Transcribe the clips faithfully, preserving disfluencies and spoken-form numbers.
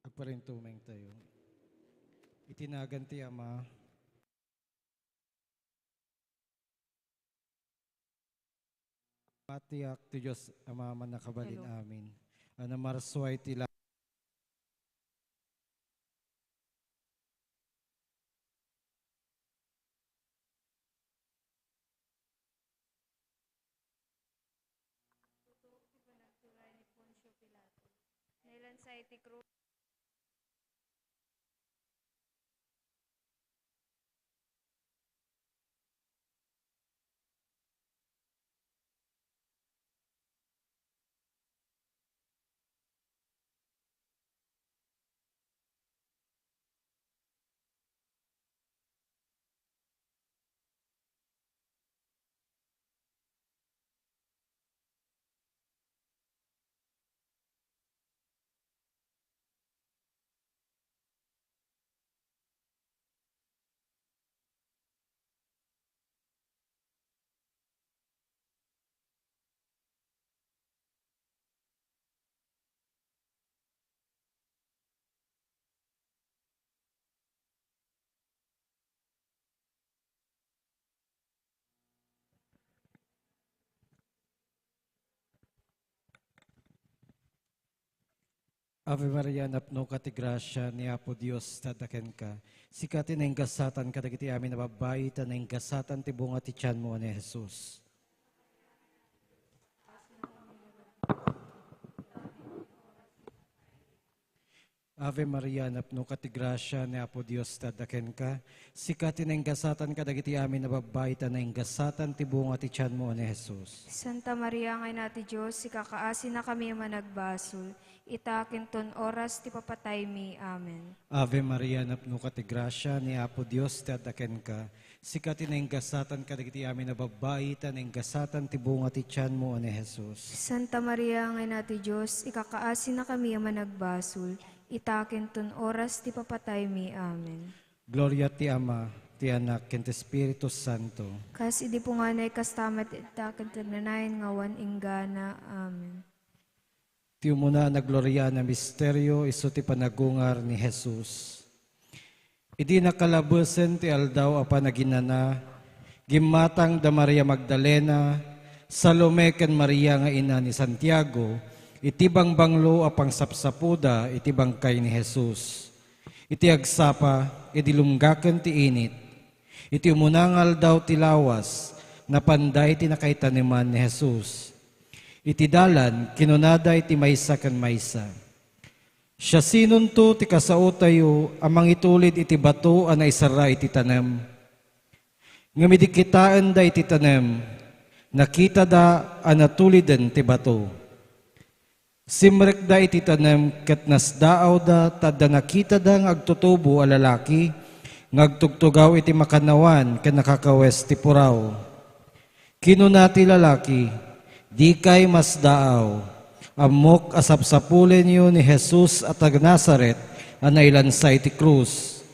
Agparintumeng tayo. Iti nagan ti Ama, Matiak ti Dios a Mama a mannakabalin. Hello. Amin. A namarsua iti la- Nailansa iti krus. Ave Maria, napnoka ti grasia, ni Apo Dios ti adda kenka. Sika ti naingasatan kadagiti amin a babbai, ta naingasatan ti bunga ti tianmo a ni Jesus. Ave Maria, napnoka ti grasia, ni Apo Dios ti adda kenka. Sika ti naingasatan kadagiti amin a babbai, ta naingasatan ti bunga ti tianmo a ni Jesus. Santa Maria nga Ina ti Dios, ikakaasinakami a managbasol, ita ken ton oras ti papataymi. Amen. Ave Maria, napnoka ti grasia, ni Apo Dios ti adda kenka. Sika ti naingasatan kadagiti amin a babbai, ta naingasatan ti bunga ti tianmo a ni Jesus. Santa Maria nga Ina ti Dios, ikakaasinakami a managbasol, ita ken ton oras ti papataymi. Amen. Gloria ti Ama, ti Anak, ken ti Espiritu Santo. Kas idi punganay, kasta met ita ken ti agnanayon nga awan inggana. Amen. Ti umuna a nagloriaan a misterio, isu ti panagungar ni Jesus. Idi nakalabesen ti Aldaw a Panaginana, gimmatang da Maria Magdalena, Salome ken Maria nga ina ni Santiago iti bangbanglo a pangsapsapoda iti bangkay ni Jesus. Iti agsapa, idi lumgaken ti init, iti umuna nga aldaw ti lawas, napanda iti nakaitaneman ni Jesus. Iti dalan, kinunada iti maysa ken maysa, "Siasinonto ti kasaotayo a mangitulid iti bato a naiserra iti tanem?" Ngem idi kitaenda iti tanem, nakitada a natuliden ti bato. Simrekda iti tanem ket nasdaawda ta adda nakitada nga agtutubo a lalaki nga agtugtugaw iti makannawan ken nakakawes ti puraw. Kinuna ti lalaki, "Dikay masdaaw. Ammok a sapsapulenyo ni Jesus a taga-Nazaret a nailansa iti krus.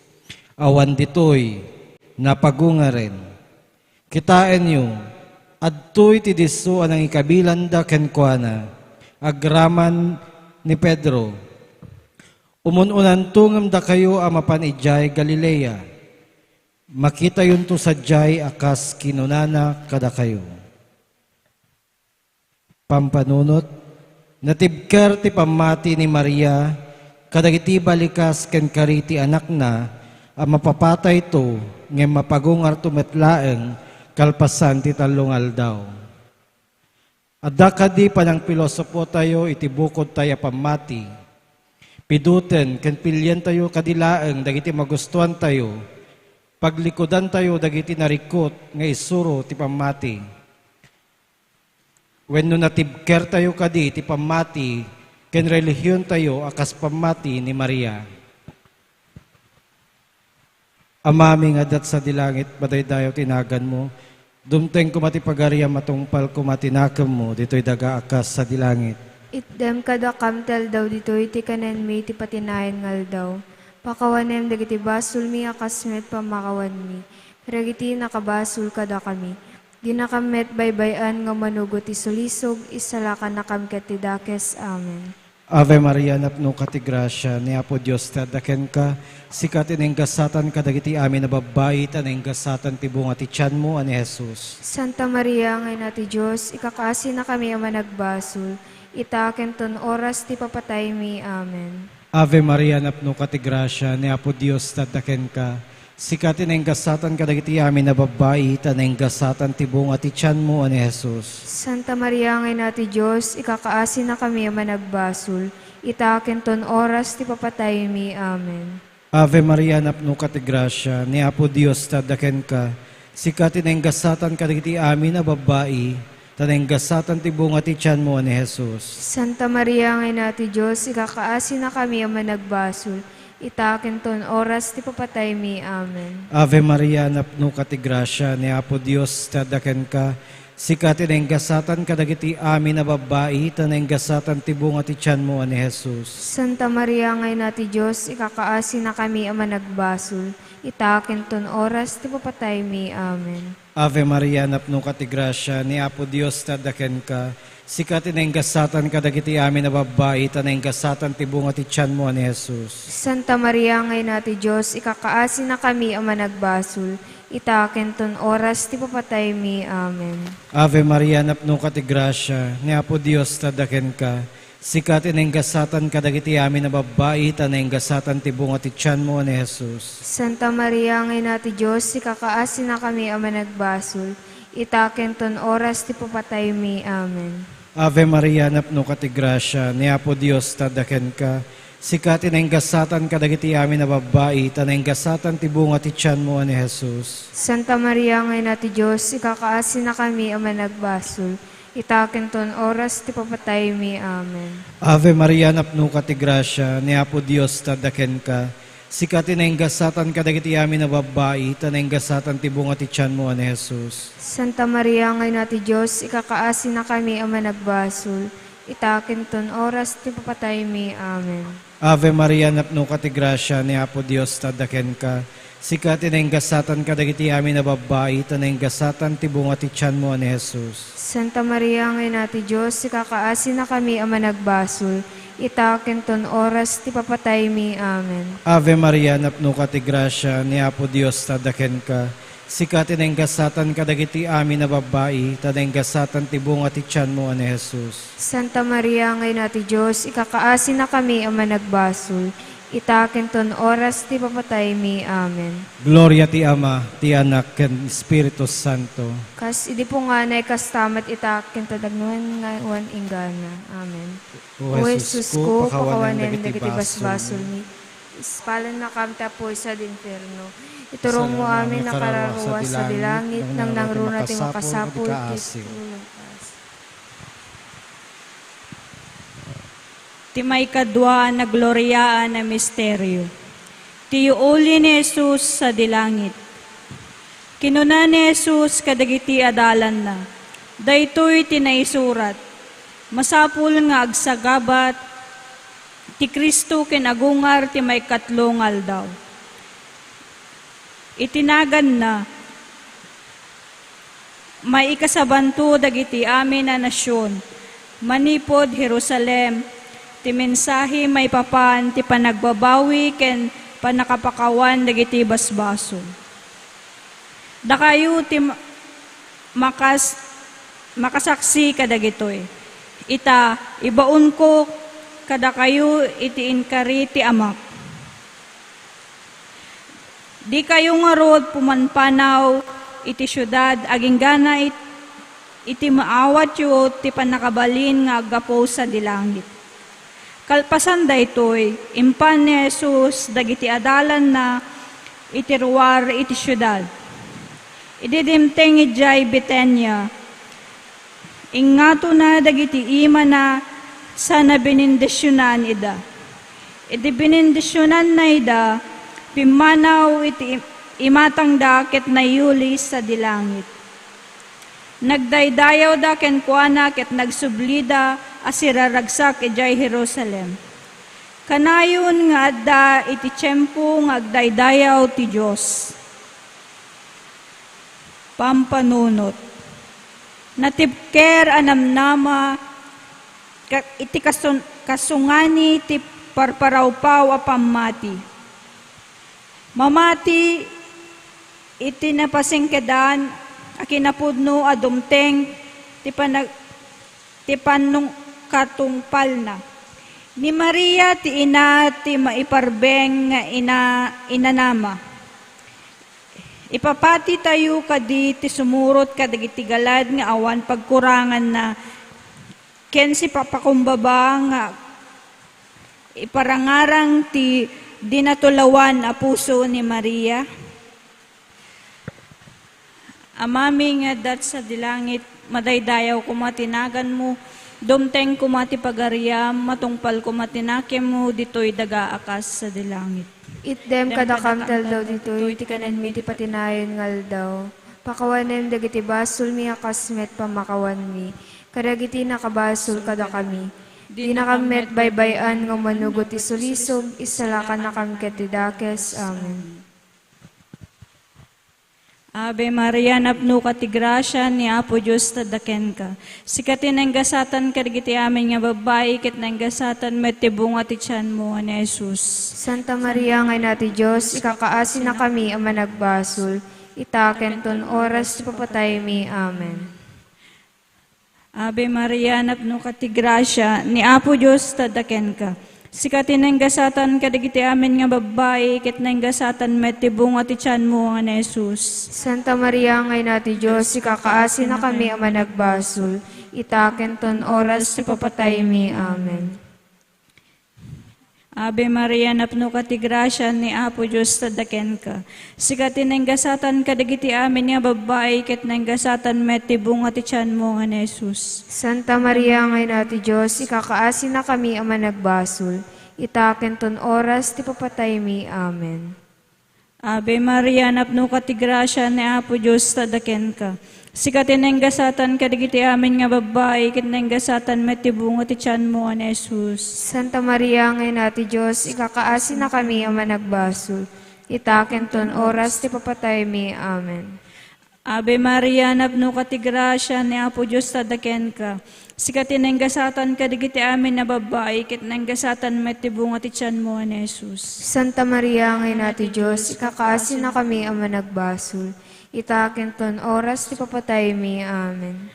Awan ditoy, napagungaren. Kitaenyo, adtoy ti disso a nangikabilanda kenkuana, agraman ni Pedro. Umun-unanto ngem dakayo a mapan idiay Galilea. Makitayonto sadiay a kas kinunana kadakayo." Pampanunot, natibker ti pammati ni Maria kadagiti balikas ken kari ti anakna a mapapatayto ngem mapagungarto met laeng kalpasan ti tallo nga aldaw. Adda kadi panangpilosopotayo iti bukodtayo a pammati. Piduten ken pilientayo kadi laeng dagiti magustuantayo. Paglikudantayo dagiti narikut nga isuro ti pammati. Wenno natibkertayo kadi ti pammati ken relihiontayo a kas pammati ni Maria. Amami nga adda sadi langit, madaydayaw ti naganmo. Dumteng koma ti pagariam, matungpal koma ti nakemmo ditoy daga a kas sadi langit. Itdem kadakam ti aldaw ditoy ti kanenmi iti patinayan nga aldaw. Pakawanem dagiti basolmi a kas met pammakawanmi kadagiti nakabasol kadakami. Dinakam met baybay-an nga umanugot ti sulisog, isalakannakam ket ti dakes. Amen. Ave Maria, napnoka ti grasia, ni Apo Dios ti adda kenka. Sika ti nainggasatan kadagiti amin a babbai, ta nainggasatan ti bunga ti tianmo a ni Jesus. Santa Maria nga Ina ti Dios, ikakaasinakami a managbasol, ita ken ton oras ti papataymi. Amen. Ave Maria, napnoka ti grasia, ni Apo Dios ti adda kenka. Sika ti nainggasatan kadagiti amin a babbai, ta nainggasatan ti bunga ti tianmo a ni Jesus. Santa Maria nga Ina ti Dios, ikakaasinakami a managbasol, ita ken ton oras ti papataymi. Amen. Ave Maria, napnoka ti grasia, ni Apo Dios ti adda kenka. Sika ti nainggasatan kadagiti amin a babbai, ta nainggasatan ti bunga ti tianmo a ni Jesus. Santa Maria nga Ina ti Dios, ikakaasinakami a managbasol, ita ken ton oras ti papataymi. Amen. Ave Maria, napnoka ti grasia, ni Apo Dios ti adda kenka. Sika ti nainggasatan kadagiti amin a babbai, ta nainggasatan ti bunga ti tianmo a ni Jesus. Santa Maria nga Ina ti Dios, ikakaasinakami a managbasol, ita ken ton oras ti papataymi. Amen. Ave Maria, napnoka ti grasia, ni Apo Dios ti adda kenka. Sika ti nainggasatan kadagiti amin a babbai, ta nainggasatan ti bunga ti tianmo a ni Jesus. Santa Maria nga Ina ti Dios, ikakaasinakami a managbasol, ita ken ton oras ti papataymi. Amen. Ave Maria, napnoka ti grasia, ni Apo Dios ti adda kenka. Sika ti nainggasatan kadagiti amin a babbai, ta nainggasatan ti bunga ti tianmo a ni Jesus. Santa Maria nga Ina ti Dios, ikakaasinakami a managbasol, ita ken ton oras ti papataymi. Amen. Ave Maria, napnoka ti grasia, ni Apo Dios ti adda kenka. Sika ti nainggasatan kadagiti amin a babbai, ta nainggasatan ti bunga ti tianmo a ni Jesus. Santa Maria nga Ina ti Dios, ikakaasinakami a managbasol, ita ken ton oras ti papataymi. Amen. Ave Maria, napnoka ti grasia, ni Apo Dios ti adda kenka. Sika ti nainggasatan kadagiti amin a babbai, ta nainggasatan ti bunga ti tianmo a ni Jesus. Santa Maria nga Ina ti Dios, ikakaasinakami a managbasol, ita ken ton oras ti papataymi. Amen. Ave Maria, napnoka ti grasia, ni Apo Dios ti adda kenka. Sika ti nainggasatan kadagiti amin a babbai, ta nainggasatan ti bunga ti tianmo a ni Jesus. Santa Maria nga Ina ti Dios, ikakaasinakami a managbasol, ita ken ton oras ti papataymi. Amen. Ave Maria, napnoka ti grasia, ni Apo Dios ti adda kenka. Sika ti nainggasatan kadagiti amin a babbai, ta nainggasatan ti bunga ti tianmo a ni Jesus. Santa Maria nga Ina ti Dios, ikakaasinakami a managbasol, ita ken ton oras ti papataymi. Amen. Gloria ti Ama, ti Anak, ken Espiritu Santo. Kas idi punganay, kasta met ita ken ta nagnuan nga awan inggana. Amen. O Jesus ko, pakawanem dagiti basbasolmi. Ispalennakam ta puy sa infierno. Iturongmo amin a kararua sadi langit, nangnangruna ti makasapul iti kaasi. Ti maikadua a nagloriaan a misterio, ti yuuli ni Jesus sadi langit. Kinuna ni Jesus kadagiti adalanna, "Daytoy ti naisurat, 'Masapul nga agsagabat ti Cristo ken agungar ti maikatlo nga aldaw.'" Iti naganna, maikasabanto dagiti amin a nasion manipud Jerusalem ti mensahe maipapan ti panagbabawi ken pannakapakawan dagiti basbasol. Dakayo ti ma-, makas-, makasaksi kadagitoy. Ita, ibaonko kadakayo iti inkari ti Amak. Dikayo ngarud pumanpanaw iti siudad agingga it-, iti maawatyo ti pannakabalin nga aggapu sadi langit. Kalpasan daytoy, impan ni Jesus dagiti adalanna iti ruar iti siudad. Idi dimteng idiay Betania, ingngatona dagiti imana sana benindisionan ida. Idi benindisionanna ida, pimmanaw iti im-, imatangda ket nayuli sadi langit. Nagdaydayawda kenkuana ket nagsublida a siraragsak idiay Jerusalem. Kanayon nga adda iti tiempo nga agdaydayaw ti Dios. Pampanunot. Natibker a namnama ket iti kasun-, Kasungani ti parparawpaw a pammati. Mamati iti napasingkedan a kinapudno a dumteng ti panag-, ti pannungkatungpalna. Ni Maria ti ina ti maiparbeng nga ina-, inanama. Ipapatitayo kadi ti sumurot kadagiti galad nga awan pagkuranganna ken sipapakumbaba nga iparangarang ti dinatulawan a puso ni Maria? Amami nga adda sadi langit, madaydayaw koma ti naganmo, dumteng koma ti pagariam, matungpal koma ti nakemmo ditoy daga a kas sadi langit. Itdem kadakam ti aldaw ditoy ti kanenmi ti patinayon nga aldaw. Pakawanem dagiti basolmi a kas met pammakawanmi kadagiti nakabasol kadakami. Dinakam met baybay-an nga umanugot ti sulisog, isalakannakam ket ti dakes. Amen. Ave Maria, napnoka ti grasia, ni Apo Dios adda kenka. Sika ti naingasatan kadagiti amin nga babbai, ket naingasatan met ti bunga ti tianmo a ni Jesus. Santa Maria nga Ina ti Dios, ikakaasinakami a managbasol, ita ken ton oras ti papataymi. Amen. Ave Maria, napnoka ti grasia, ni Apo Dios adda kenka. Sika ti naingasatan kadagiti amin nga babbai, ket naingasatan met ti bunga ti tianmo a ni Jesus. Santa Maria nga Ina ti Dios, ikakaasinakami a managbasol, ita ken ton oras ti papataymi. Amen. Ave Maria, napnoka ti grasia, ni Apo Dios adda kenka. Sika ti naingasatan kadagiti amin nga babbai, ket naingasatan met ti bunga ti tianmo a ni Jesus. Santa Maria nga Ina ti Dios, ikakaasinakami a managbasol, ita ken ton oras ti papataymi. Amen. Ave Maria, napnoka ti grasia, ni Apo Dios adda kenka. Sika ti naingasatan kadagiti amin nga babbai, ket naingasatan met ti bunga ti tianmo a ni Jesus. Santa Maria nga Ina ti Dios, ikakaasinakami a managbasol, ita ken ton oras ti papataymi. Amen. Ave Maria, napnoka ti grasia, ni Apo Dios adda kenka. Sika ti naingasatan kadagiti amin a babbai, ket naingasatan met ti bunga ti tianmo a ni Jesus. Santa Maria nga Ina ti Dios, ikakaasinakami a managbasol, ita ken ton oras ti papataymi. Amen.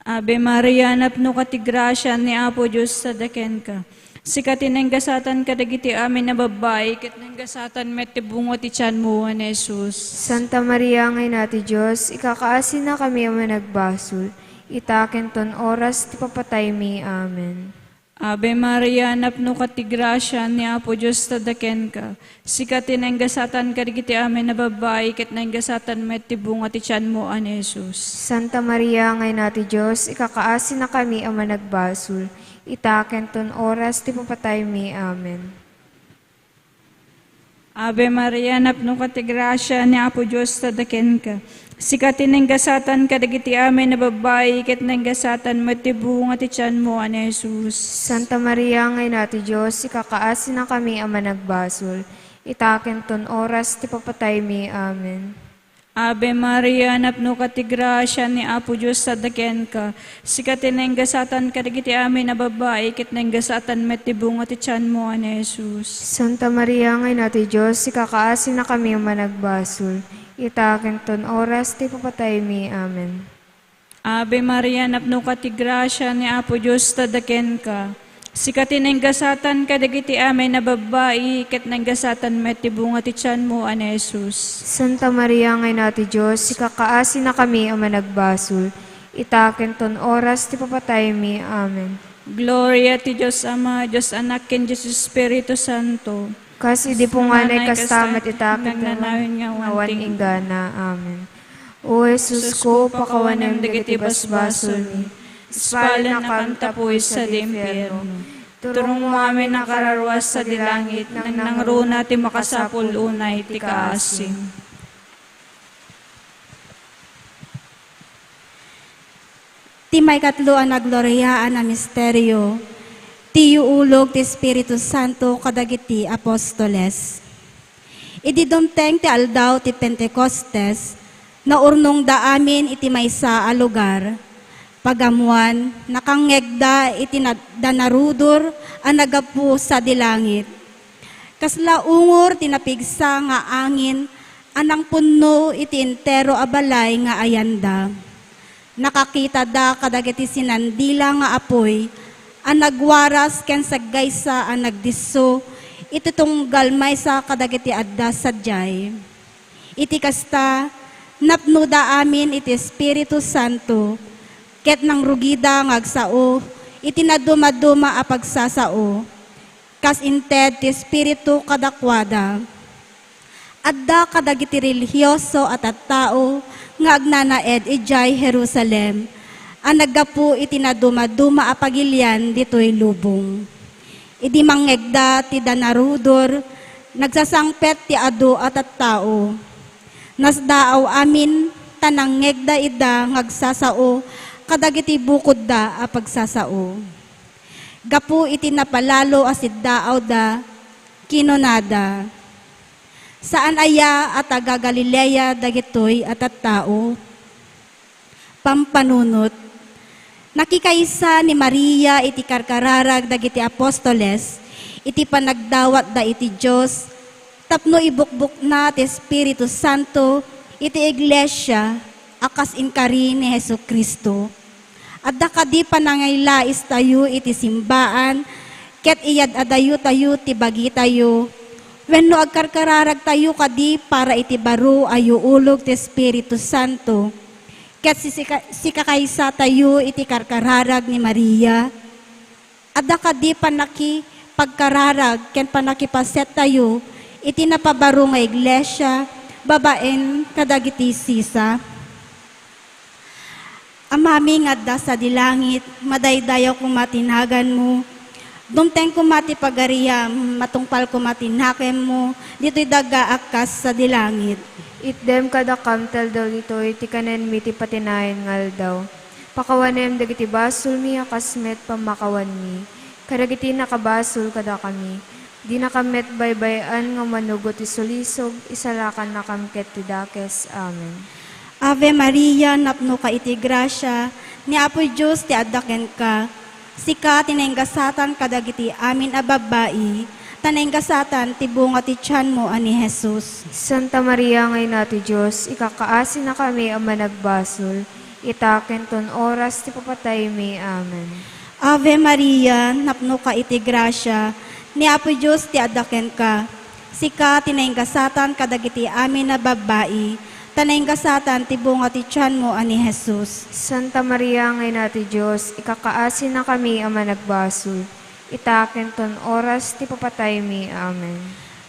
Ave Maria, napnoka ti grasia, ni Apo Dios adda kenka. Sika ti naingasatan kadagiti amin a babbai, ket naingasatan met ti bunga ti tianmo a ni Jesus. Santa Maria nga Ina ti Dios, ikakaasinakami a managbasol, ita ken ton oras ti papataymi. Amen. Ave Maria, napnoka ti grasia, ni Apo Dios adda kenka. Sika ti naingasatan kadagiti amin a babbai, ket naingasatan met ti bunga ti tianmo a ni Jesus. Santa Maria nga Ina ti Dios, ikakaasinakami a managbasol, ita ken ton oras ti papataymi. Amen. Ave Maria, napnoka ti grasia, ni Apo Dios adda kenka. Sika ti naingasatan kadagiti amin a babbai, ket naingasatan met ti bunga ti tianmo a ni Jesus. Santa Maria nga Ina ti Dios, ikakaasinakami a managbasol, ita ken ton oras ti papataymi. Amen. Ave Maria, napnoka ti grasia, ni Apo Dios adda kenka. Sika ti naingasatan kadagiti amin a babbai, ket naingasatan met ti bunga ti tianmo a ni Jesus. Santa Maria nga Ina ti Dios, ikakaasinakami a managbasol, ita ken ton oras ti papataymi. Amen. Ave Maria, napnoka ti grasia, ni Apo Dios adda kenka. Sika ti naingasatan kadagiti amin a babbai, ket naingasatan met ti bunga ti tianmo a ni Jesus. Santa Maria nga Ina ti Dios, ikakaasinakami a managbasol, ita ken ton oras ti papataymi. Amen. Gloria ti Dios Ama, Dios Anak, ken Dios Espiritu Santo. Kas idi punganay, kasta met ita ket nanawin nga awan inggana. Amen. O Jesus ko, pakawanem dagiti basbasolmi, ispalnakam ta puy sadi impierno. Turongmo amin a kararua sadi langit, nangnangruna ti makasapul unay ti kaasim. Ti maikatlo a nagloriaan a misterio, ti iulog ti Espiritu Santo kadagiti apostoles. Idi dumteng ti aldaw ti Pentecostes, naurnongda amin iti maysa a lugar. Pagammoan, nakangngegda iti na-, danarudor a naggapu sadi langit. Kasla ungor ti napigsa nga angin a nangpunno iti entero a balay nga ayanda. Nakakitada kadagiti sinandila nga apuy a nagwaras ken saggaysa a nagdisso iti tunggal maysa kadagiti adda sadiay. Iti kasta, napnoda amin iti Espiritu Santo, ket nangrugida nga agsao iti nadumaduma a pagsasao, kas inted ti Espiritu kadakuada. Adda kadagiti relihioso a tattao nga agnanaed idiay Jerusalem a naggapu iti nadumaduma a pagilian ditoy lubong. Idi mangngegda ti danarudor, nagsasangpet ti adu a tattao. Nasdaaw amin ta nangngegda ida nga agsasao kadagiti bukodda a pagsasao. Gapu iti napalalo a siddaawda, kinunada, "Saan aya a taga-Galilea dagitoy a tattao?" Pampanunot. Nakikaysa ni Maria iti karkararag dagiti apostoles iti panagdawatda iti Dios tapno ibukbokna ti Espiritu Santo iti iglesia a kas inkari ni Jesu-Cristo. Adda kadi panangilaestayo iti simbaan ket iyad-adayotayo ti bagitayo? Wenno agkarkararagtayo kadi para iti baro a yuulog ti Espiritu Santo ket sisika-, sikakaysatayo iti karkararag ni Maria? Adda kadi pannakipagkararag ken pannakipasettayo iti napabaro nga iglesia babaen kadagiti sisa? Amami nga adda sadi langit, madaydayaw koma ti naganmo. Dumteng koma ti pagariam, matungpal koma ti nakemmo, ditoy daga a kas sadi langit. Itdem kadakam ti aldaw ditoy ti kanenmi ti patinayen nga aldaw. Pakawanem dagiti basolmi a kas met pammakawanmi kadagiti nakabasol kadakami. Dinakam met baybay-an nga manugot ti sulisog, isalakannakam ket ti dakes. Amen. Ave Maria, napnoka iti grasia, ni Apo Dios ti adda kenka. Sika ti nainggasatan kadagiti amin a babbai, ta nainggasatan ti bunga ti tianmo a ni Jesus. Santa Maria nga Ina ti Dios, ikakaasinakami a managbasol, ita ken ton oras ti papataymi. Amen. Ave Maria, napnoka iti grasia, ni Apo Dios ti adda kenka. Sika ti nainggasatan kadagiti amin a babbai, ta nainggasatan ti bunga ti tianmo a ni Jesus. Santa Maria nga Ina ti Dios, ikakaasinakami a managbasol, ita ken ton oras ti papataymi. Amen.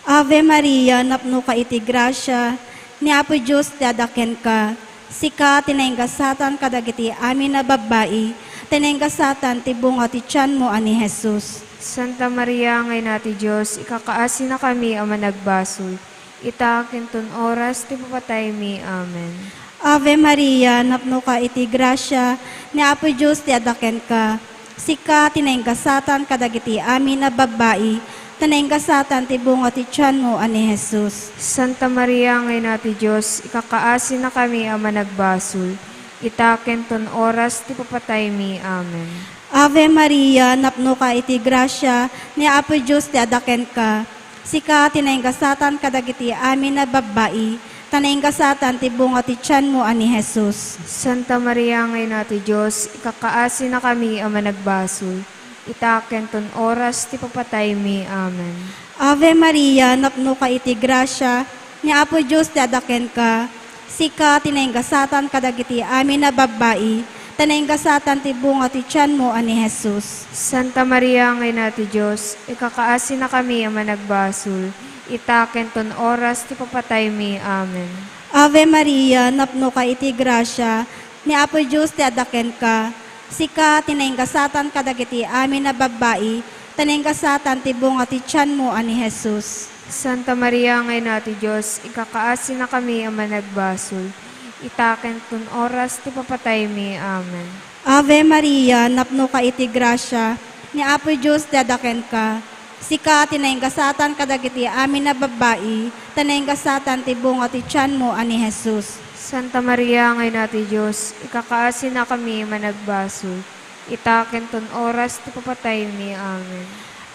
Ave Maria, napnoka iti grasia, ni Apo Dios ti adda kenka. Sika ti nainggasatan kadagiti amin a babbai, ta nainggasatan ti bunga ti tianmo a ni Jesus. Santa Maria nga Ina ti Dios, ikakaasinakami a managbasol, ita ken ton oras ti papataymi. Amen. Ave Maria, napnoka iti grasia, ni Apo Dios ti adda kenka. Sika ti nainggasatan kadagiti amin a babbai, ta nainggasatan ti bunga ti tianmo a ni Jesus. Santa Maria nga Ina ti Dios, ikakaasinakami a managbasol, ita ken ton oras ti papataymi. Amen. Ave Maria, napnoka iti grasia, ni Apo Dios ti adda kenka. Sika ti nainggasatan kadagiti amin a babbai, ta nainggasatan ti bunga ti tianmo a ni Jesus. Santa Maria nga Ina ti Dios, ikakaasinakami a managbasol, ita ken ton oras ti papataymi. Amen. Ave Maria, napnoka iti grasia, ni Apo Dios ti adda kenka. Sika ti nainggasatan kadagiti amin a babbai, ta nainggasatan ti bunga ti tianmo a ni Jesus. Santa Maria nga Ina ti Dios, ikakaasinakami a managbasol, ita ken ton oras ti papataymi. Amen. Ave Maria, napnoka iti grasia, ni Apo Dios ti adda kenka. Sika ti nainggasatan kadagiti amin a babbai, ta nainggasatan ti bunga ti tianmo a ni Jesus. Santa Maria nga Ina ti Dios, ikakaasinakami a managbasol, ita ken ton oras ti papataymi. Amen. Ave Maria, napnoka iti grasia, ni Apo Dios ti adda kenka. Sika ti nainggasatan kadagiti amin a babbai, ta nainggasatan ti bunga ti tianmo a ni Jesus. Santa Maria nga Ina ti Dios, ikakaasinakami a managbasol, ita ken ton oras ti papataymi. Amen.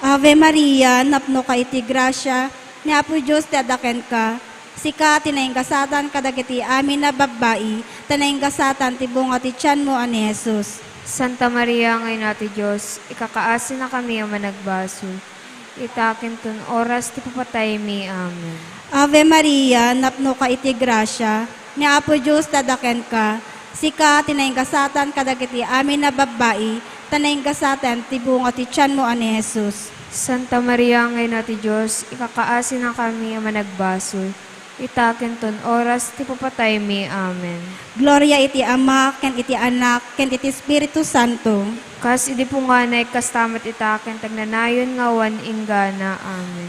Ave Maria, napnoka iti grasia, ni Apo Dios ti adda kenka. Sika ti nainggasatan kadagiti amin a babbai, ta nainggasatan ti bunga ti tianmo a ni Jesus. Santa Maria nga Ina ti Dios, ikakaasinakami a managbasol, ita ken ton oras ti papataymi. Amen. Ave Maria, napnoka iti grasia, ni Apo Dios ti adda kenka. Sika ti nainggasatan kadagiti amin a babbai, ta nainggasatan ti bunga ti tianmo a ni Jesus. Santa Maria nga Ina ti Dios, ikakaasinakami a managbasol, ita ken ton oras ti papataymi. Amen. Gloria iti Ama, ken iti Anak, ken iti Espiritu Santo. Kas idi punganay, kasta met ita ken ti agnanayon nga awan inggana. Amen.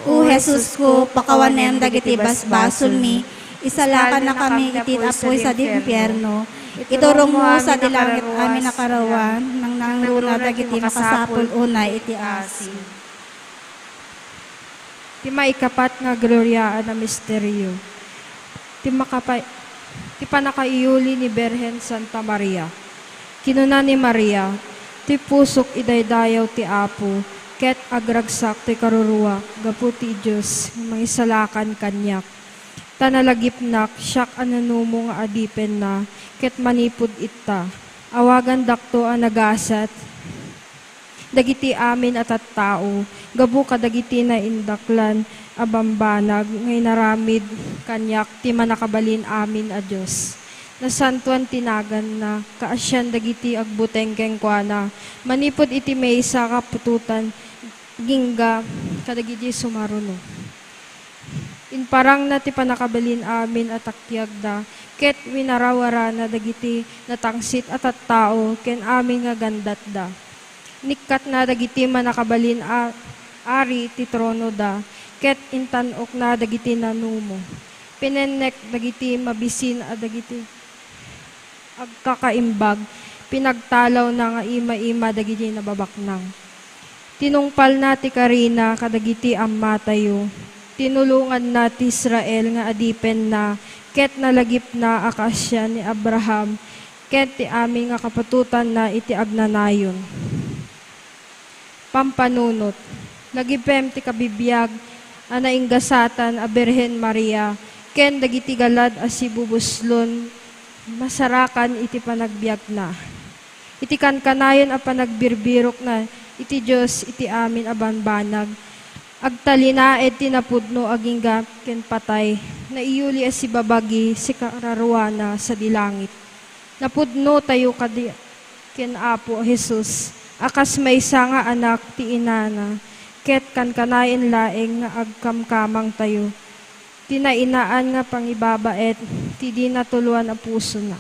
O Jesusko, pakawanem dagiti basbasolmi, isalakannakami iti apuy sadi impierno. Iturongmo sadi langit amin a kararuanan, nangnangruna dagiti makasapul unay iti asi. Ti maikapat nga gloriaan a misterio, ti makapa-, ti pannakaiyuli ni Birhen Santa Maria. Kinuna ni Maria, "Ti pusok idaydayaw ti Apo, ket agragsak ti karuruaak gapu ti Dios nga mangisalakan kaniak. Ta nalagipnak, siak a nanumo nga adipenna, ket manipud ita, awagandakto a nagasat dagiti amin a tattao, gapu kadagiti naindaklan a bambanag nga inaramid kaniak ti Mannakabalin-amin a Dios. Nasantoan ti naganna, kaasian dagiti agbuteng kenkuana, manipud iti maysa nga putotan, agingga kadagiti sumaruno." Imparangna ti pannakabalin-amin a takiagda, ket winarawarana dagiti natangsit a tattao ken amin nga gandatda. Nikkatna dagiti mannakabalin a ari iti tronoda, ket intan-okna dagiti nanumo. Pinennek dagiti mabisin a dagiti agkakaimbag, pinagtalawna nga ima-ima dagiti nababaknang. Tinungpalna ti karina kadagiti ammatayo. Tinulonganna ti Israel nga adipenna, ket nalagipna a kaasian ni Abraham, ket ti amin nga kapatutanna iti agnanayon. Pampanunot. Lagipem ti kabibiag a nainggasatan a Birhen Maria ken dagiti galad a sibubuslon masarakan iti panagbiagna. Iti kankanayon a panagbirbirokna iti Dios iti amin a bambanag, agtalinaed ti napudno agingga ken patay, naiyuli a sibabagi ti kararuana sadi langit. Napudnotayo kadi ken Apo a Jesus a kas maysa nga anak ti inana, ket kankanayon laeng nga agkamkamangtayo ti nainaan nga pangibabaet ti di natuloan a pusona.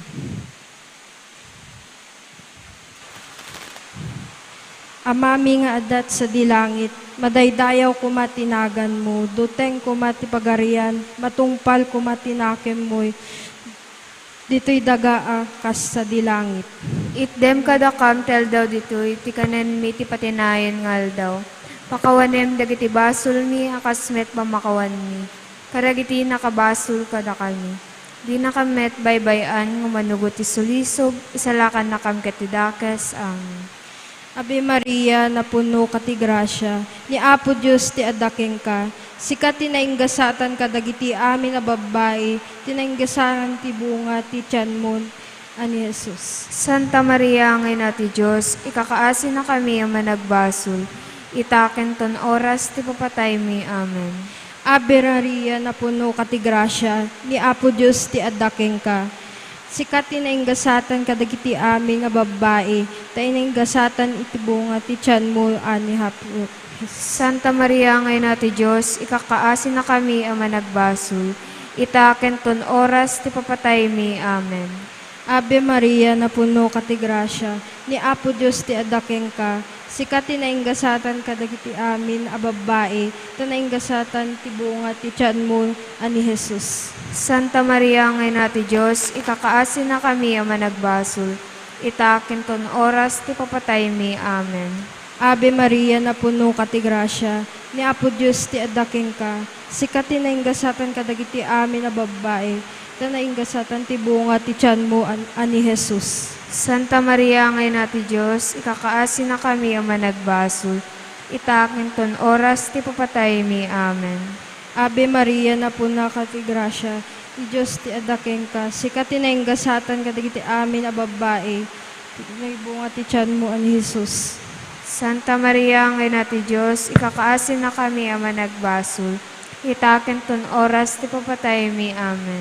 Amami nga adda sadi langit, madaydayaw koma ti naganmo, duteng koma ti pagarian, matungpal koma ti nakemmo, ditoy daga a kas sadi langit. Itdem kadakam ti aldaw ditoy ti kanenmi ti patinayon nga aldaw. Pakawanem dagiti basolmi a kas met pammakawanmi kadagiti nakabasol kadakami. Dinakam met baybay-an nga manugot ti sulisog, isalakannakam ket ti dakes. Amen. Ave Maria, napunoka ti grasia, ni Apo Dios ti adda kenka. Sika ti nainggasatan kadagiti amin a babbai, ti nainggasatan ti bunga ti tianmo a ni Jesus. Santa Maria nga Ina ti Dios, ikakaasinakami a managbasol, ita ken ton oras ti papataymi. Amen. Ave Maria, napunoka ti grasia, ni Apo Dios ti adda kenka. Sika ti nainggasatan kadagiti amin nga babbai, ta nainggasatan iti bunga ti tianmo a ni Apo Jesus. Santa Maria nga Ina ti Dios, ikakaasinakami a managbasol, ita ken ton oras ti papataymi. Amen. Ave Maria, napunoka ti grasia, ni Apo Dios ti adda kenka. Sika ti nainggasatan kadagiti amin a babbai, ta nainggasatan ti bunga ti tianmo a ni Jesus. Santa Maria nga Ina ti Dios, ikakaasinakami a managbasol, ita ken ton oras ti papataymi. Amen. Ave Maria, napunoka ti grasia, ni Apo Dios ti adda kenka. Sika ti nainggasatan kadagiti amin a babbai, ta nainggasatan ti bunga ti tianmo a, a ni Jesus. Santa Maria nga Ina ti Dios, ikakaasinakami a managbasol, ita ken ton oras ti papataymi. Amen. Ave Maria, napunaka ti grasia, ti Dios ti adda kenka. Sika ti nainggasatan kadagiti amin a babbai, ket naibunga ti tianmo a ni Jesus. Santa Maria nga Ina ti Dios, ikakaasinakami a managbasol, ita ken ton oras ti papataymi. Amen.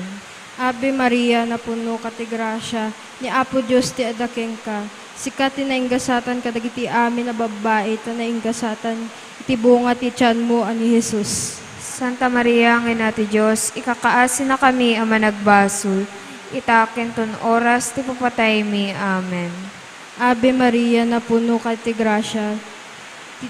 Ave Maria, napunoka ti grasia, ni Apo Dios ti adda kenka. Sika ti nainggasatan kadagiti amin a babbai, ta nainggasatan iti bunga ti tianmo a ni Jesus. Santa Maria nga Ina ti Dios, ikakaasinakami a managbasol, ita ken ton oras ti papataymi. Amen. Ave Maria, napunoka ti grasia, ti,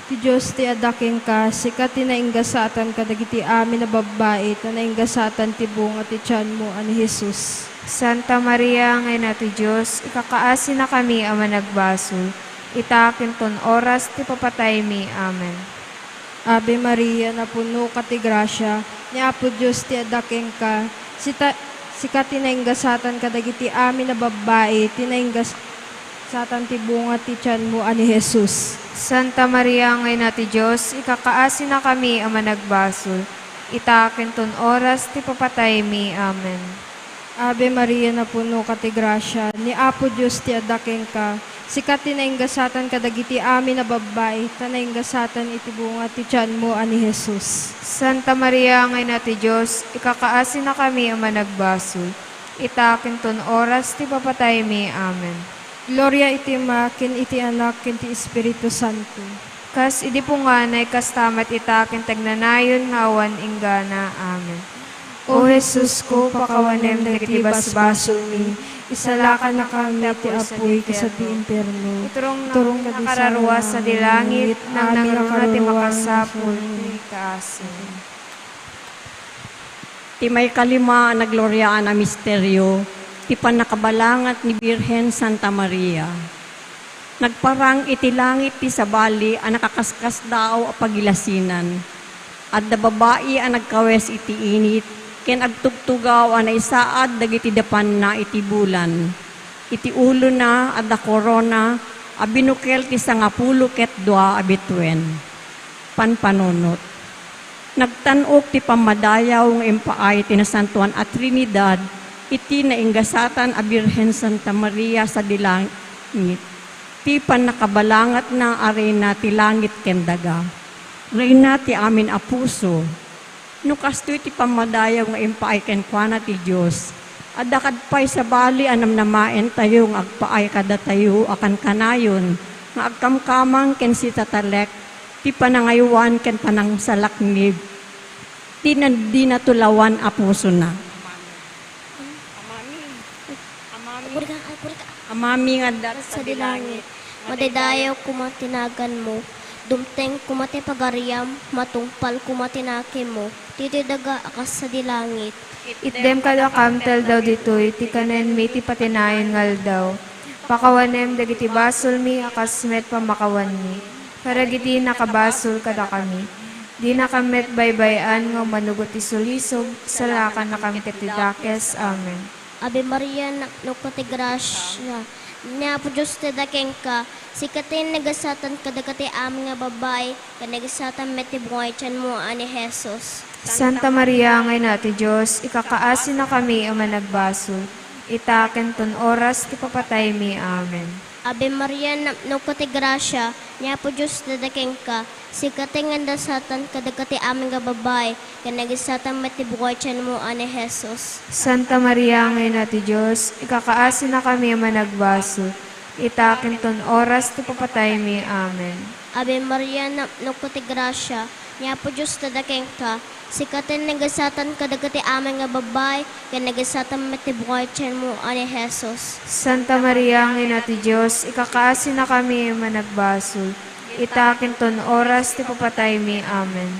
ti Dios ti adda kenka, sika ti nainggasatan kadagiti amin a babbai, ta nainggasatan ti bunga ti tianmo a ni Jesus. Santa Maria nga Ina ti Dios, ikakaasinakami a managbasol, ita ken ton oras ti papataymi. Amen. Ave Maria, napunoka ti grasia, ni Apo Dios ti adda kenka. Sita, sika ti nainggasatan kadagiti amin a babbai, ti nainggasatan ti bunga ti tianmo a ni Jesus. Santa Maria nga Ina ti Dios, ikakaasinakami a managbasol, ita ken ton oras ti papataymi. Amen. Ave Maria, napunoka ti grasia, ni Apo Dios ti adda kenka. Sika ti nainggasatan kadagiti amin a babbai, ta nainggasatan iti bunga ti tianmo a ni Jesus. Santa Maria nga Ina ti Dios, ikakaasinakami a managbasol, ita ken ton oras ti papataymi. Amen. Gloria iti Ama, ken iti Anak, ken ti Espiritu Santo. Kas idi punganay, kasta met ita ken ti agnanayon nga awan inggana. Amen. O Jesusko, pakawanem dagiti basbasolmi, isalakannakami ti apuy ket sadi ti impierno. Iturongnak ti nakararua sadi langit, nangnangruna ti makasapul iti kaasi. Ti maikalima a nagloriaan a misterio, ti pannakabalangat ni Birhen Santa Maria. Nagparang iti langit ti sabali a nakakaskasdaaw a pagilasinan. Adda babai a nagkawes iti init ken agtugtugaw a naisaad dagiti dapanna iti bulan. Iti ulona adda korona a binukel ti sangapulo ket dua a bituen. Panpanunot. Nagtan-ok ti pammadayaw nga impaay ti Nasantoan a Trinidad iti nainggasatan a Birhen Santa Maria sadi langit, ti pannakabalangatna a Reyna ti langit ken daga, Reyna ti amin a puso. No kastoy ti pammadayaw nga impaay kenkuana ti Dios, adda kad pay sabali a namnamaentayo nga agpaay kadatayo a kankanayon nga agkamkamang ken sitatalek ti panangaywan ken panangsalaknib ti nadinatulawan a pusona. Amami. Amami. Amami nga adda sadi langit. Madaydayaw koma ti naganmo. Dumteng koma ti pagariam. Matungpal koma ti nakemmo. Ditoy daga a kas sadi langit. Itdem kadakam ti aldaw ditoy ti kanenmi ti patinayon nga aldaw. Pakawanem dagiti basolmi a kas met pammakawanmi kadagiti nakabasol kadakami. Dinakam met baybay-an nga umano iti sulisog, salakannakam ket ti dakes. Amen. Ave Maria, napnoka ti grasia, ni Apo Dios ti adda kenka, sika ti nagasatan kadagiti amin nga babbai, ken nagasatan met ti bunga ti tianmo a ni Jesus. Santa Maria nga Ina ti Dios, ikakaasinakami a managbasol, ita ken ton oras ti papataymi. Amen. Ave Maria, napnoka ti grasia, ni Apo Dios ti adda kenka, sika ti nagasatan kadagiti amin nga babbai, ken nagasatan met ti bunga ti tianmo a ni Jesus. Santa Maria nga Ina ti Dios, ikakaasinakami a managbasol, ita ken ton oras ti papataymi. Amen. Ave Maria, napnoka ti grasia, ni Apo Dios ti adda kenka, sika ti nagasatan kadagiti amin nga babbai, ken nagasatan met ti bunga ti tianmo a ni Jesus. Santa Maria nga Ina ti Dios, ikakaasinakami a managbasol, ita ken ton oras ti papataymi. Amen.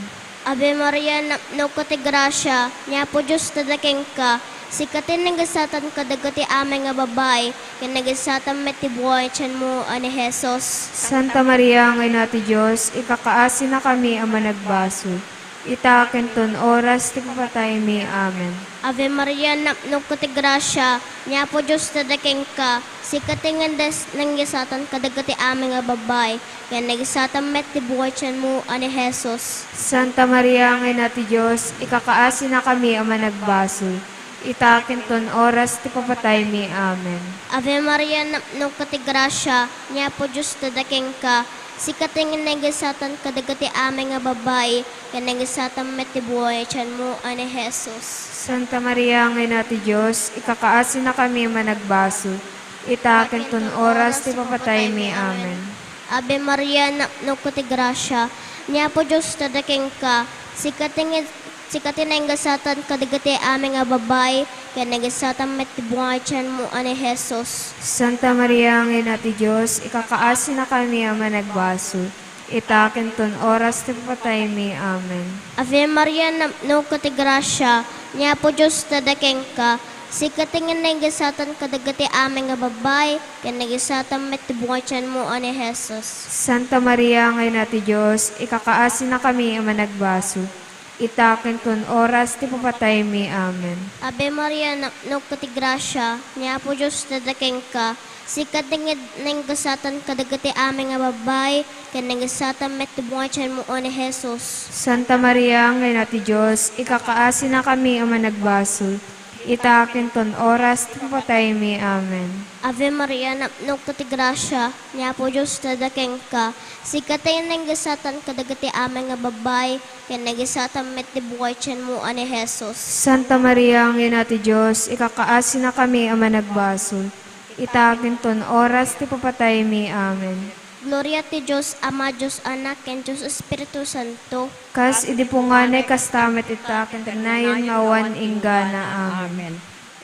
Ave Maria, napnoka ti grasia, ni Apo Dios ti adda kenka, Sika ti nagasatan kadagiti amin nga babai, ken nagasatan met ti bunga ti tianmo a ni Jesus. Santa Maria nga Ina ti Dios, ikakaasinakami a managbasol, ita ken ton oras ti papataymi. Amen. Ave Maria, napnok ti grasia, ni Apo Dios adda kenka, sika ti nagasatan kadagiti amin nga babai, ken nagasatan met ti bunga ti tianmo a ni Jesus. Santa Maria nga Ina ti Dios, ikakaasinakami a managbasol, ita ken ton oras ti papataymi. Amen. Ave Maria, napnok ti grasia, ni Apo Dios adda kenka, sika ti nagasatan kadagiti amin nga babai, ken nagasatan met ti bunga ti tianmo a ni Jesus. Santa Maria nga Ina ti Dios, ikakaasinakami a managbasol, ita ken ton oras ti papataymi. Amen. Ave Maria, napnok ti grasia, ni Apo Dios adda kenka, sika ti, sika ti nagasatan kadagiti amin nga babai, ken nagasatan met ti bunga ti tianmo a ni Jesus. Santa Maria nga Ina ti Dios, ikakaasinakami a managbasol, ita ken ton oras ti papataymi. Amen. Ave Maria, napnok ti grasia, ni Apo Dios adda kenka, sika ti nagasatan kadagiti amin nga babai, ken nagasatan met ti bunga ti tianmo a ni Jesus. Santa Maria nga Ina ti Dios, ikakaasinakami a managbasol, ita ken ton oras ti papataymi. Amen. Ave Maria, napnok ti grasia, ni Apo Dios adda kenka, sika ti nagasatan kadagiti amin nga babai, ken nagasatan met ti bunga ti tianmo a ni Jesus. Santa Maria nga Ina ti Dios, ikakaasinakami a managbasol, ita ken ton oras ti papataymi. Amen. Ave Maria, napnok ti grasia, ni Apo Dios adda kenka, sika ti nagasatan kadagiti amin nga babai, ken nagasatan met ti bunga ti tianmo a ni Jesus. Santa Maria nga Ina ti Dios, ikakaasinakami a managbasol, ita ken ton oras ti papataymi. Amen. Gloria ti Dios Ama, Dios Anak, ken Dios Espiritu Santo. Kas idi punganay, kasta met ita ken kanayon nga awan inggana. Amen.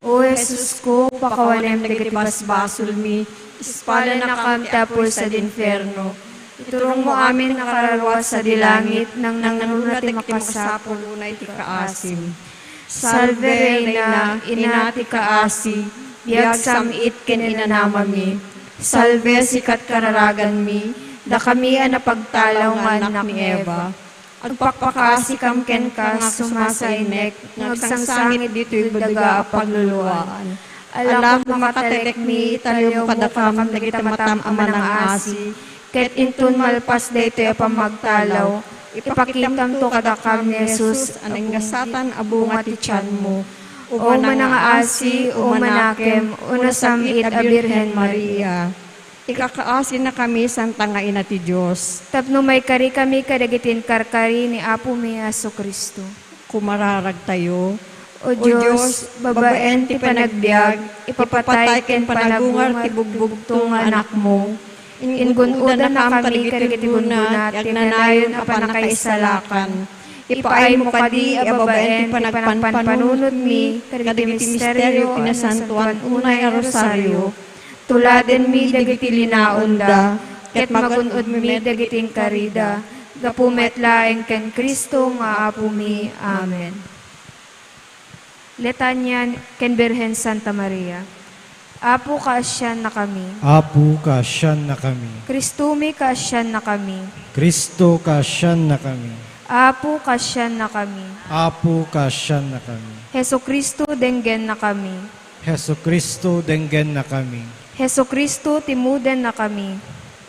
O Jesusko, pakawanem dagiti basbasolmi, ispalanakam ti apuy sadi infierno. Iturongmo amin a kararuat sadi langit, nangnangruna ti makasapul unay ti kaasim. Salve Reina, Ina ti kaasi, biag, sam-it ken inanamami. Salve sikat kararaganmi, dakami a napagtalaw nga annak ni Eva. Agpakpakaasikam kenka nga sumasainnek nga agsangsangit ditoy daga a pagluluaan. Alakon makatelekmi, italliawmo kadakam dagiti matam a manangaasi, ket inton malpas daytoy a pammagtalaw, ipakitamto kadakam ni Jesus a nagasatan a bunga ti tianmo. O manangaasi, o manakem, o nasam-it a Birhen Maria. Ikakaasinakami, Santa nga Ina ti Dios, tapno maikarikami kadagiti inkarkari ni Apomi a Jesu-Cristo. Kumararagtayo. O Dios, babaen ti panagbiag, ipapatay ken panagungar ti bugbugtong nga Anakmo. Ingun-odanakam kadagiti gungguna ti agnanayon a pannakaisalakan. Ipaaymo kadi a babaen ti panagpanpanunotmi kadagiti misterio ti Nasantoan unay a Rosario. Tuladenmi dagiti linaonda, ket magun-odmi dagiti inkarida, gapu met laeng ken Cristo nga Apomi. Amen. Litania ken Birhen Santa Maria. Apo, kaasiannakami. Apo, kaasiannakami. Kristomi, kaasiannakami. Kristo, kaasiannakami. Apo, kaasiannakami. Apo, kaasiannakami. Jesu-Cristo, denggennakami. Jesu-Cristo, denggennakami. Jesu-Cristo, timudennakami.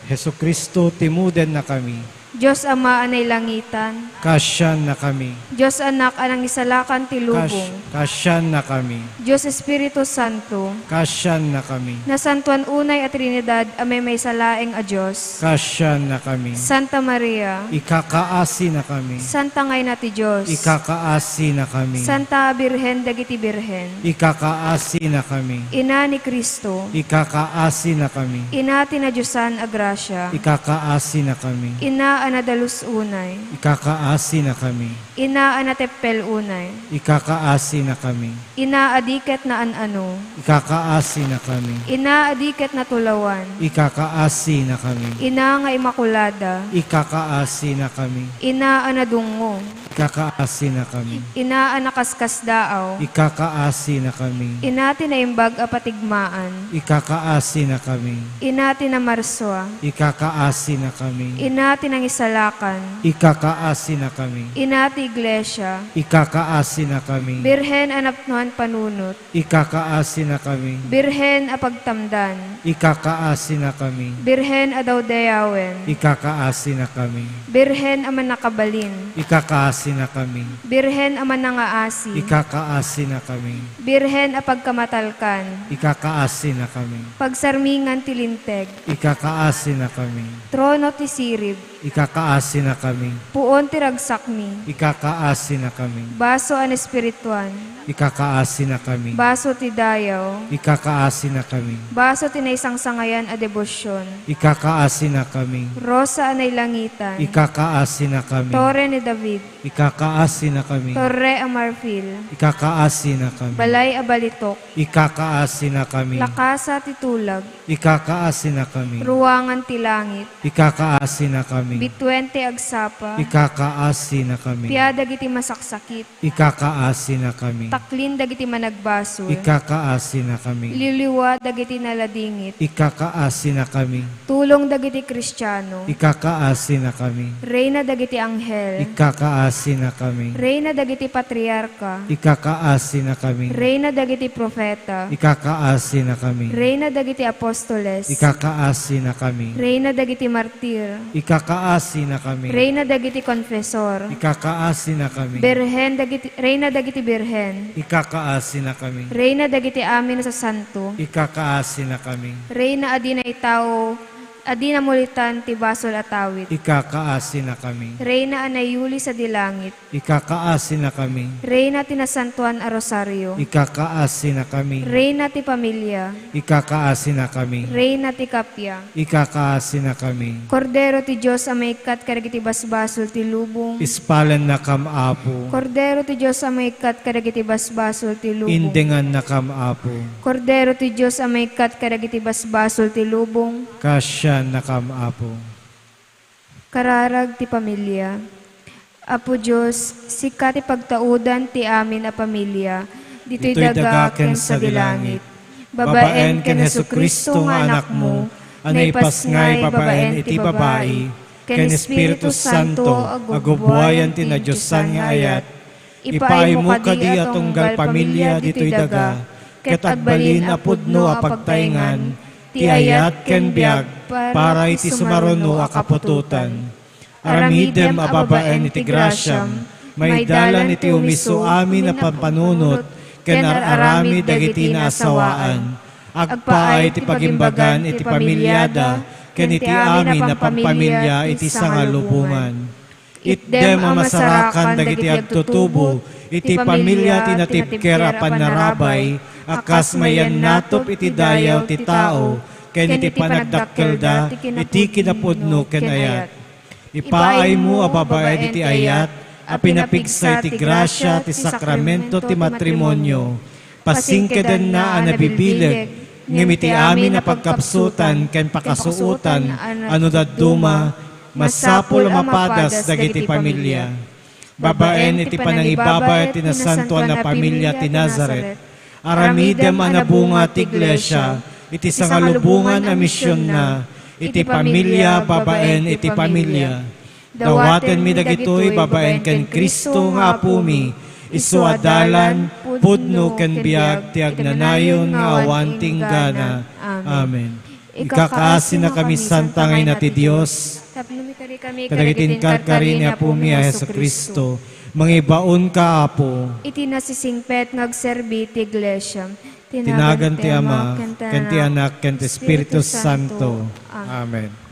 Jesu-Cristo, timudennakami. Dios Ama a nailangitan. Kaasiannakami. Dios Anak a nangisalakan ti lubong. Kaasiannakami. Dios Espiritu Santo. Kaasiannakami. Nasantoan unay a Trinidad a maymaysa laeng a Dios. Kaasiannakami. Santa Maria. Ikakaasinakami. Santa nga Ina ti Dios. Ikakaasinakami. Santa a Birhen dagiti birhen. Ikakaasinakami. Ina ni Cristo. Ikakaasinakami. Ina ti nadiosan a grasia. Ikakaasinakami. Ina a nadalus unay. Ikakaasinakami. Ina a nateppel unay. Ikakaasinakami. Ina a di ket naan-ano. Ikakaasinakami. Ina a di ket natulawan. Ikakaasinakami. Ina nga Immaculada. Ikakaasinakami. Ina a nadungngo. Ikakaasinakami. Ina a nakaskasdaaw. Ikakaasinakami. Ina ti naimbag a patigmaan. Ikakaasinakami. Ina ti namarsua. Ikakaasinakami. Ina ti nangisalakan. Ikakaasinakami. Ina ti iglesia. Ikakaasinakami. Birhen a napnoan panunot. Ikakaasinakami. Birhen a pagtamdan. Ikakaasinakami. Birhen a dawdayawen. Ikakaasinakami. Birhen a mannakabalin. Ikakaasinakami. Birhen a manangaasi. Ikakaasinakami. Birhen a pagkamatalkan. Ikakaasinakami. Pagsarmingan ti linteg. Ikakaasinakami. Trono ti sirib. Ikakaasinakami. Puon ti ragsakmi. Ikakaasinakami. Baso a naespirituan. Ikakaasinakami. Baso ti dayaw. Ikakaasinakami. Baso ti naisangsangayan a debosion. Ikakaasinakami. Rosa a nailangitan. Ikakaasinakami. Torre ni David. Ikakaasinakami. Torre a marfil. Ikakaasinakami. Balay a balitok. Ikakaasinakami. Lakasa ti tulag. Ikakaasinakami. Ruangan ti langit. Ikakaasinakami. Bituen ti agsapa. Ikakaasinakami. Pia dagiti masaksakit. Ikakaasinakami. Taklin dagiti managbasol. Ikakaasinakami. Liwliwa dagiti naladingit. Ikakaasinakami. Tulong dagiti Kristiano. Ikakaasinakami. Reyna dagiti anghel. Ikakaasinakami. Reyna dagiti patriarka. Ikakaasinakami. Reyna dagiti profeta. Ikakaasinakami. Reyna dagiti apostoles. Ikakaasinakami. Reyna dagiti martir. Ikakaasinakami. Reyna dagiti konfesor. Ikakaasinakami. Birhen dagiti, Reyna dagiti birhen. Ikakaasinakami. Reyna dagiti amin a sasanto. Ikakaasinakami. Reyna a di naitao, a di namulitan ti basol a tawid. Ikakaasinakami. Reyna a nayuli sadi langit. Ikakaasinakami. Reyna ti Nasantoan a Rosario. Ikakaasinakami. Reyna ti pamilia. Ikakaasinakami. Reyna ti kappia. Ikakaasinakami. Kordero ti Dios a maikkat kadagiti basbasol ti lubong. Ispalennakam, Apo. Kordero ti Dios a maikkat kadagiti basbasol ti lubong. Indengannakam, Apo. Kordero ti Dios a maikkat kadagiti basbasol ti lubong. Kaasiannakam, Apo. Kararag ti pamilia. Apo Dios, sika ti pagtaudan ti amin a pamilia, ditoy daga ken sadi langit. Babaen ken Jesu-Cristo nga Anakmo, a naipasngay babaen iti babai, ken Espiritu Santo a gubbuayan ti nadiosan nga ayat, ipaaymo kadi a tunggal pamilia ditoy daga, ket agbalin a pudno a pagtaengan ti ayat ken biag para iti sumaruno a kaputotan. Aramidem a babaen iti grasiam, maidalan iti umiso amin a pampanunot ken ar-aramid dagiti naasawaan. Agpaay ti pagimbagan iti pamiliada ken iti amin a pampamilia iti sangalubongan. Itdem a masarakan dagiti agtutubo iti pamilia ti natibker a pannarabay a kas mayannatop iti dayaw ti tao ken iti panagdakkelda iti kinapudno ken ayat. Ipaaymo a babaen iti ayat a pinapigsa iti grasia ti sakramento ti matrimonio. Pasingkedenna a nabibileg, ngem iti amin a pagkapsutan ken pakasuotan a no dadduma, masapul a mapadas dagiti pamilia. Babaen iti panangibabaet ti nasantoan a pamilia ti Nazaret, aramidem a nabunga ti iglesia iti sangalubongan a misionna iti pamilia babaen iti pamilia. Dawatenmi dagitoy babaen ken Cristo nga Apomi, isu a dalan, pudno ken biag ti agnanayon nga awan ti inggana. Amen. Ikakaasinakami, Santa nga Ina ti Dios, tapno mikari kami kadagiti inkarkari ni Apomi a Jesu-Cristo. Mangibaonka, Apo, iti nasisingpet nga agserbi ti iglesia. Ti nagan ti Ama, ken ti Anak, ken ti Espiritu Santo. Amen.